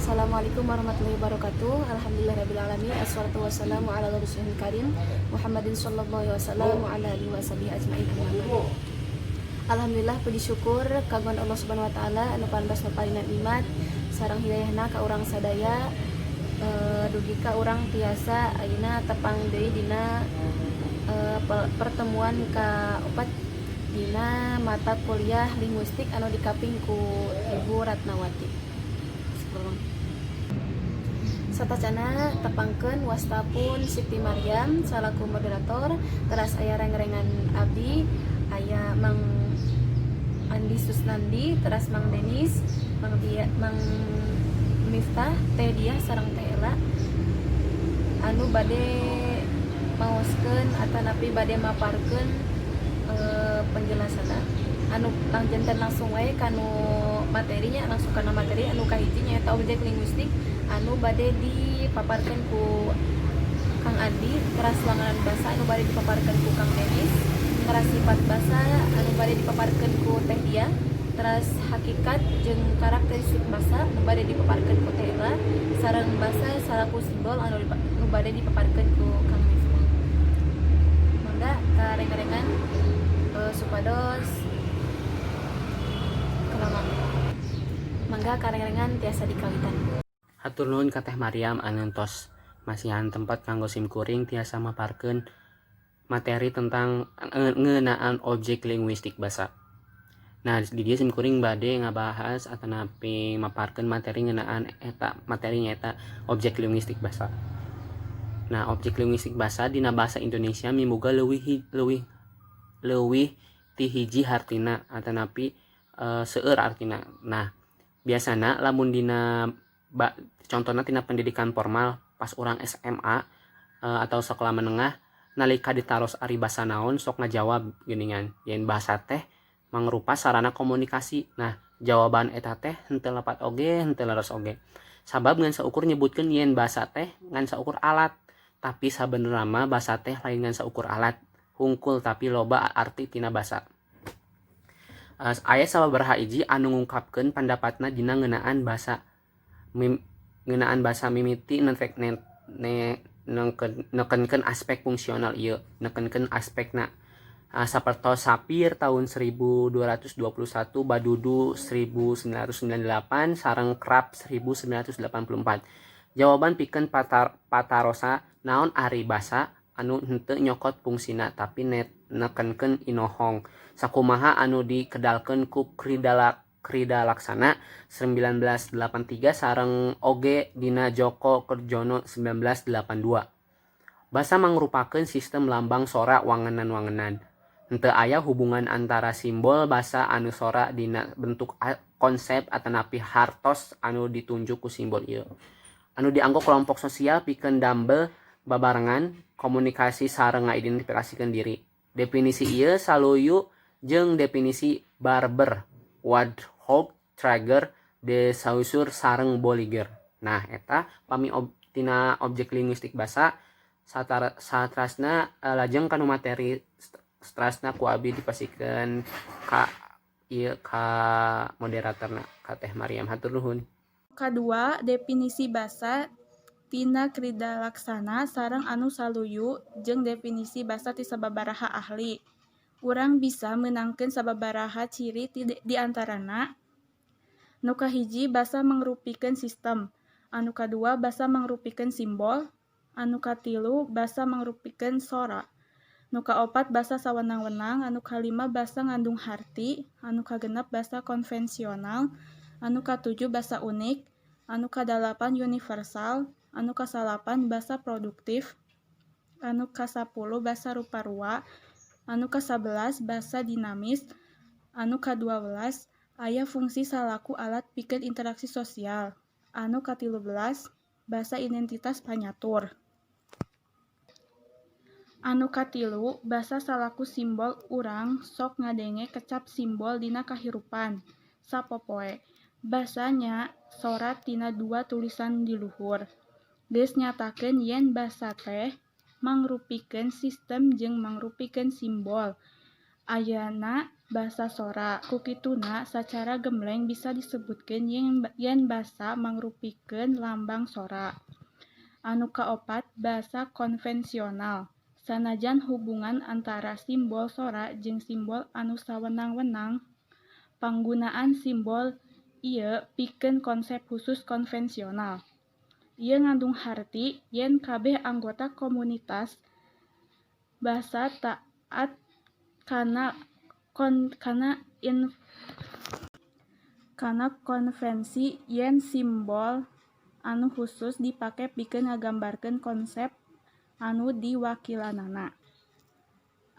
Assalamualaikum warahmatullahi wabarakatuh. Alhamdulillahirabbil alamin. Assalatu wassalamu ala rasulil karim Muhammadin sallallahu alaihi wasallam wa ala alihi wasahbihi ajmain. Amma ba'd. Alhamdulillah, puji syukur kagungan Allah Subhanahu wa Taala anu panbas parinan nikmat sareng hidayahna ka urang sadaya dugi ka urang tiasa ayeuna tepang deui dina pertemuan ka opat dina mata kuliah linguistik anu dikaping ku Ibu Ratnawati. Satacana tepangkeun, wasta pun Siti Maryam salaku moderator, teras aya rengrengan abdi, aya Mang Andi Susnandi, teras Mang Denis, Mang Dia, Mang Miftah, Teh Diah sareng Teh Ela anu bade maoskeun atanapi bade maparkeun penjelasanna anu janten langsung wae kanu materinya, langsung kana materi anu kahiji, nyaeta objek linguistik anu bade dipaparkeun ku Kang Andi, teras wangenan basa anu bade dipaparkeun ku Kang Denis, teras sifat basa anu bade dipaparkeun ku Teh Dia, teras hakikat jeung karakteristik basa anu bade dipaparkeun ku Teh Ela, sareng basa salaku simbol anu bade dipaparkeun ku Kang Miftah. Mangga ka rengrengan supados kelama. Mangga ka rengrengan tiasa dikawitan. Hatur nuhun ka Teh Maryam anu tos masihan tempat kanggo simkuring tiasa maparkeun materi tentang ngeunaan objek linguistik basa. Nah, di dieu simkuring bade ngabahas atanapi maparkeun materi ngeunaan eta materi, nyaeta objek linguistik basa. Nah, objek linguistik basa dina bahasa Indonesia miboga leuwih leuwih leuwih ti hiji hartina atanapi seueur artina. Nah, biasana lamun dina contohna tina pendidikan formal pas urang SMA atau sekolah menengah, nalika ditaros ari basa naon, sok ngajawab geuningan yen bahasa teh mangrupa sarana komunikasi. Nah, jawaban eta teh henteu lepat oge henteu leres oge, sabab ngan saukur nyebutkeun yen basa teh ngan saukur alat, tapi sabenerna mah basa teh lain ngan saukur alat hungkul, tapi loba arti tina basa. Aya sababaraha hiji anu ngungkapkeun pendapatna dina ngeunaan basa, ngeunaan basa mimiti nekenkeun aspek fungsional ieu, nekenkeun aspekna, sapertos Sapir tahun 1221, Badudu 1998, sareng Krapf 1984. Jawaban pikeun patarosan naon ari basa anu henteu nyokot fungsina, tapi nekenkeun inohong sakumaha anu dikedalkeun ku Kridalaksana 1983 sareng oge dina Djoko Kerdjono 1982. Basa mangrupakeun sistem lambang sora wangenan-wangenan. Henteu aya hubungan antara simbol basa anu sora dina bentuk konsep atanapi hartos anu ditunjuk ku simbol ieu anu dianggo kelompok sosial pikeun damel babarengan, komunikasi sareng ngaidentifikasikeun diri. Definisi ieu saluyu jeung definisi Barber, Wadhouse, Trager, de Saussure sareng Bolliger. Nah, eta pami tina objek linguistik basa. Satrasna lajeng kanu materi satrasna ku abi dipasihkeun ka ieu, ka moderatorna, ka Teh Maryam. Hatur nuhun. Kadua, definisi basa tina Kridalaksana sareng anu saluyu jeung definisi basa ti sababaraha ahli. Urang bisa meunangkeun sababaraha ciri, di antarana: Nu kahiji, basa mangrupikeun sistem. Anu kadua, basa mangrupikeun simbol. Anu katilu, basa mangrupikeun sora. Nu kaopat, basa sawenang-wenang. Anu kalima, basa ngandung harti. Anu kagenep, basa konvensional. Anu katujuh, basa unik. Anu kadalapan, universal. Anu kasalapan, basa produktif. Anu kasapuluh, basa rupa-rua. Anu kasabelas, basa dinamis. Anu kaduabelas, aya fungsi salaku alat pikeun interaksi sosial. Anu katilu belas, basa identitas panyatur. Anu katilu, basa salaku simbol. Urang sok ngadenge kecap simbol dina kahirupan sapopoe. Basa nya sora tina dua tulisan di luhur. Geus nyatakeun yen basa teh mangrupikeun sistem jeung mangrupikeun simbol. Ayana basa sora. Ku kituna sacara gembleng bisa disebutkeun yen basa mangrupikeun lambang sora. Anu kaopat, basa konvensional. Sanajan hubungan antara simbol sora jeung simbol anu sawenang-wenang, panggunaan simbol ieu pikeun konsep husus konvensional. Ieu ngandung harti yen kabeh anggota komunitas basa taat kana konvensi yen simbol anu husus dipake pikeun ngagambarkeun konsep anu diwakilanana.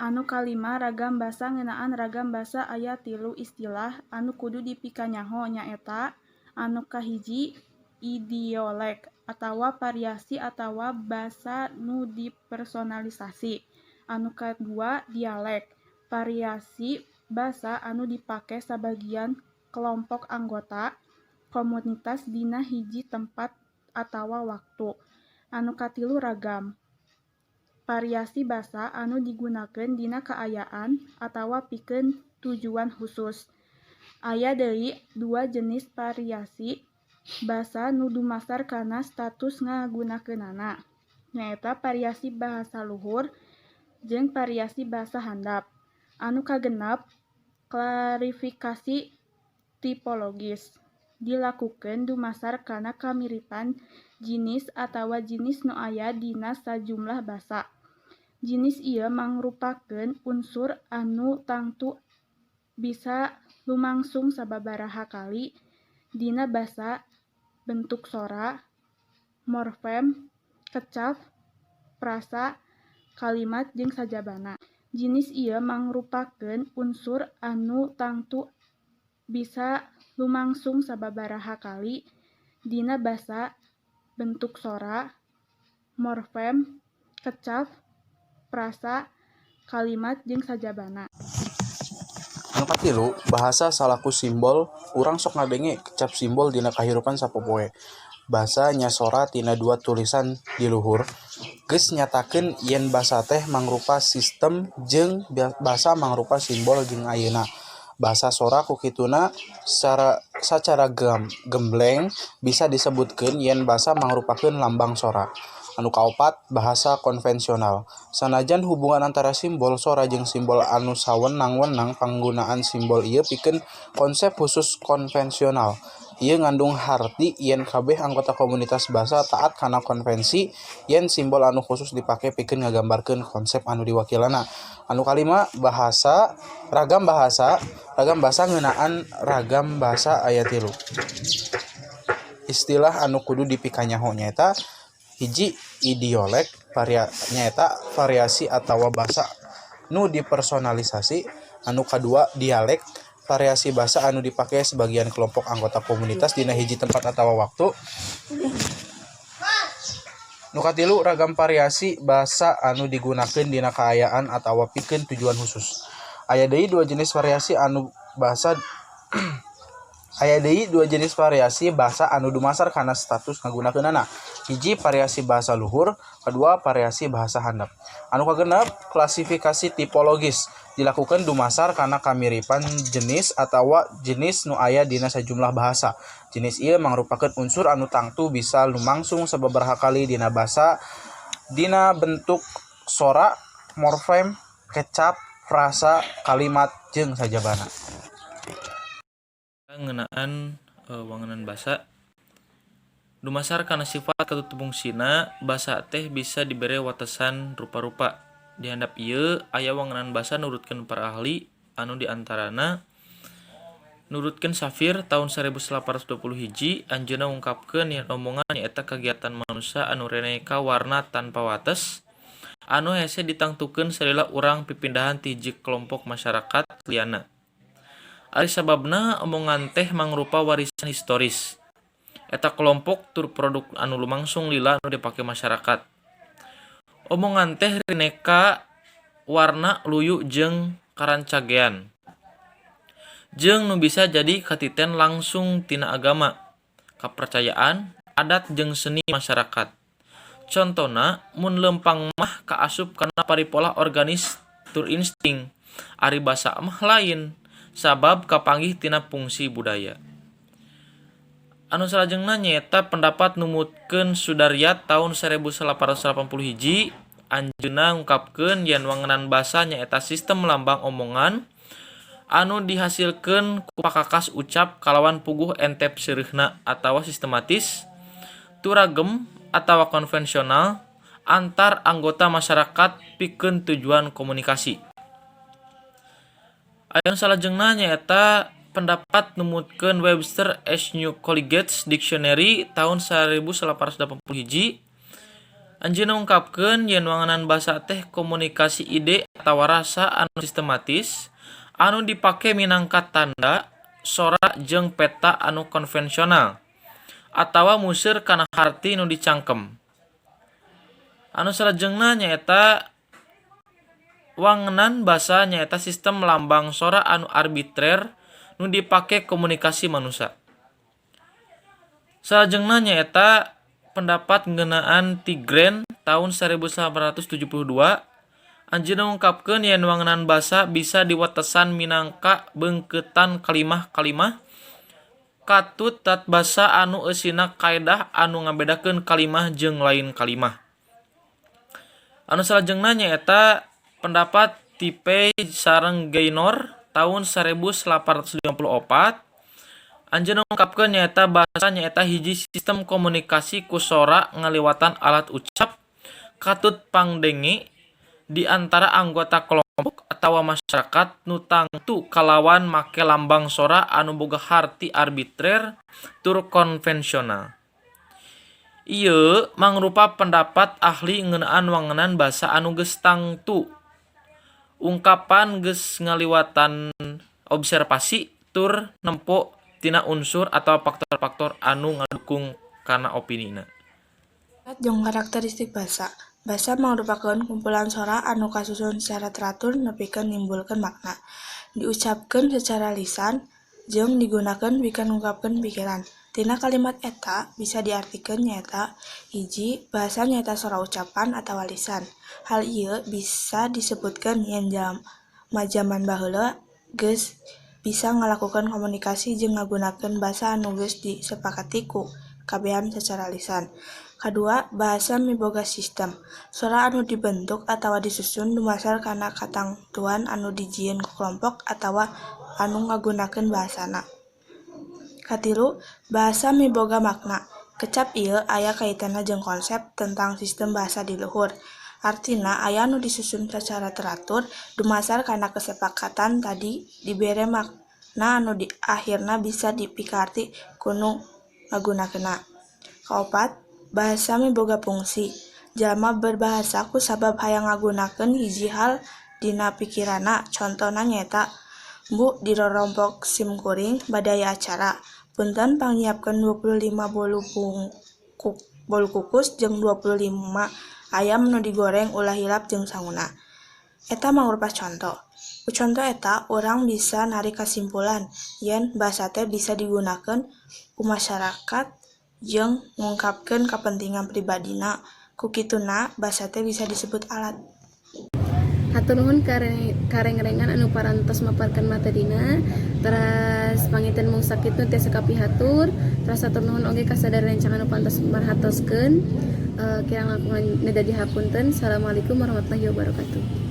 Anu kalima, ragam basa. Ngeunaan ragam basa aya tilu istilah anu kudu dipikanyaho, nyaeta: anu kahiji, idiolek atawa variasi atawa basa nu dipersonalisasi; anu kadua, dialek, variasi basa anu dipake sabagian kelompok anggota komunitas dina hiji tempat atawa waktu; anu katilu, ragam, variasi basa anu digunakeun dina kaayaan atawa pikeun tujuan husus. Aya deui dua jenis variasi basa nu dumasar kana status ngagunakeunana, nyaeta variasi bahasa luhur jeung variasi bahasa handap. Anu kagenep, klarifikasi tipologis dilakukeun dumasar kana kamiripan jinis atawa jinis nu aya dina sajumlah basa. Jinis ieu mangrupakeun unsur anu tangtu bisa lumangsung sababaraha kali dina basa: bentuk sora, morfem, kecap, frasa, kalimat jeung sajabana. Jinis ieu mangrupakeun unsur anu tangtu bisa lumangsung sababaraha kali dina basa: bentuk sora, morfem, kecap, frasa, kalimat jeung sajabana. Anu katilu, bahasa salaku simbol. Urang sok ngadenge kecap simbol dina kahirupan sapopoe. Basa nya sora tina dua tulisan di luhur geus nyatakeun yen basa teh mangrupa sistem jeung basa mangrupa simbol jeung ayana basa sora. Ku kituna sacara gembleng bisa disebutkeun yen basa mangrupakeun lambang sora. Anu kaopat, bahasa konvensional. Sanajan hubungan antara simbol sora jeung simbol anu sawenang-wenang, panggunaan simbol ieu pikeun konsep husus konvensional. Ieu ngandung harti yen kabeh anggota komunitas basa taat kana konvensi yen simbol anu khusus dipake pikeun ngagambarkeun konsep anu diwakilanana. Anu kalima, bahasa ragam bahasa ragam basa. Ngeunaan ragam basa aya tilu istilah anu kudu dipikanyaho, nyaeta: hiji, idiolek, nyaeta variasi atawa basa nu dipersonalisasi; anu kadua, dialek, variasi basa anu dipake sebagian kelompok anggota komunitas dina hiji tempat atawa waktu; nu katilu, ragam, variasi basa anu digunakeun dina kaayaan atawa pikeun tujuan khusus. Aya deui dua jenis variasi basa anu dumasar kana status ngagunakeunana: hiji, variasi bahasa luhur; kadua, variasi bahasa handap. Anu kagenep, klasifikasi tipologis dilakukan dumasar kana kamiripan jenis atawa jenis nu aya dina sajumlah bahasa. Jenis ieu mangrupakeun unsur anu tangtu bisa lumangsung sababaraha kali dina basa dina bentuk sora, morfem, kecap, frasa, kalimat jeung sajabana. Ngeunaan wangenan basa, dumasar kana sifat katutupungsina, basa teh bisa dibere watesan rupa-rupa. Di handap ieu aya wangenan basa nurutkeun para ahli, anu diantarana nurutkeun Sapir taun 1821, anjeunna ngungkapkeun yen omongan nyaeta kagiatan manusa anu reneka warna tanpa wates anu hese ditangtukeun salila urang pipindahan ti hiji kelompok masyarakat liyana. Ari sababna, omongan teh mangrupa warisan historis eta kelompok tur produk anu lumangsung lila anu dipake masyarakat. Omongan teh rineka warna, luyu jeung karancagean, jeung nu bisa jadi katiten langsung tina agama, kapercayaan, adat jeung seni masyarakat. Contona mun leumpang mah kaasup kana paripolah organis tur insting. Ari basa mah lain, sabab kapanggih tina fungsi budaya. Anu salajengna nyaeta pendapat numutkeun Sudaryat taun 1881. Anjeunna ngungkapkeun yen wangenan basa nyaeta sistem lambang omongan anu dihasilkeun ku pakakas ucap kalawan puguh entep seureuhna atawa sistematis, turagem atawa konvensional antar anggota masyarakat pikeun tujuan komunikasi. Anu salajengna nyaeta pendapat numutkeun Webster 's New Collegiate Dictionary taun 1881. Anjeunna ngungkapkeun yen wangenan basa teh komunikasi ide atawa rasa anu sistematis anu dipake minangka tanda, sora jeung peta anu konvensional atawa museur kana harti nu dicangkem. Anu salajengna nyaeta wangenan basa nyaeta sistem lambang sora anu arbitrer nu dipake komunikasi manusa. Salajengna nyaeta pendapat ngeunaan Tigren taun 1972. Anjeunna ngungkapkeun yen wangenan basa bisa diwatesan minangka beungkeutan kalimah-kalimah katut tatbasa anu eusina kaedah anu ngabedakeun kalimah jeung lain kalimah. Anu salajengna nyaeta pendapat Tippey sareng Gaynor taun 1854. Anjeunna ngungkapkeun nyaeta basa nyaeta hiji sistem komunikasi ku sora ngaliwatan alat ucap katut pangdenge di antara anggota kelompok atawa masyarakat nu tangtu kalawan make lambang sora anu boga harti arbitrer tur konvensional. Ieu mangrupa pendapat ahli ngeunaan wangenan basa anu geus tangtu ungkapan geus ngaliwatan observasi tur nempo tina unsur atawa faktor-faktor anu ngadukung kana opinina. Jeung karakteristik basa. Basa mangrupakeun kumpulan sora anu kasusun sacara teratur nepikeun nimbulkeun makna. Diucapkeun sacara lisan jeung digunakeun pikeun ngungkapkeun pikiran. Tina kalimat eta bisa diartikeun nyaeta: 1. Basa nyaeta sora ucapan atawa lisan. Hal ieu bisa disebutkeun yen jalma jaman baheula geus bisa ngalakukeun komunikasi jeung ngagunakeun basa anu geus disepakati ku kabehan sacara lisan. Kadua, bahasa miboga sistem. Sora anu dibentuk atawa disusun dumasar kana katangtuan anu dijieun ku kelompok atawa anu ngagunakeun bahasana. Katilu, bahasa miboga makna. Kecap ieu aya kaitanna jeung konsep tentang sistem bahasa di luhur. Artina aya anu disusun sacara teratur dumasar kana kesepakatan tadi dibere makna anu di akhirna bisa dipikaarti ku nu ngagunakeunna. Kaopat, bahasa miboga fungsi. Jalma berbahasa kusabab hayang ngagunakeun hiji hal dina pikiranna, contona nyaeta: Bu, dirorompok sim kuring bade aya acara. Punten pangnyiapkeun 25 bolu kukus jeung 25 ayam nu digoreng, ulah hilap jeung sanguna. Eta mangrupa conto. Ku conto eta urang bisa narik kasimpulan yen basa teh bisa digunakeun ku masyarakat jeung ngungkapkeun kapentingan pribadina. Ku kituna basa teh bisa disebut alat. Hatur nuhun ka rengrengan anu parantos maparkeun materina. Teras panginten mung sakitu tiasa kapihatur. Teras hatur nuhun oge ka sadaya rencang anu parantos merhatoskeun. Kirang langkung neda dihapunten. Assalamualaikum warahmatullahi wabarakatuh.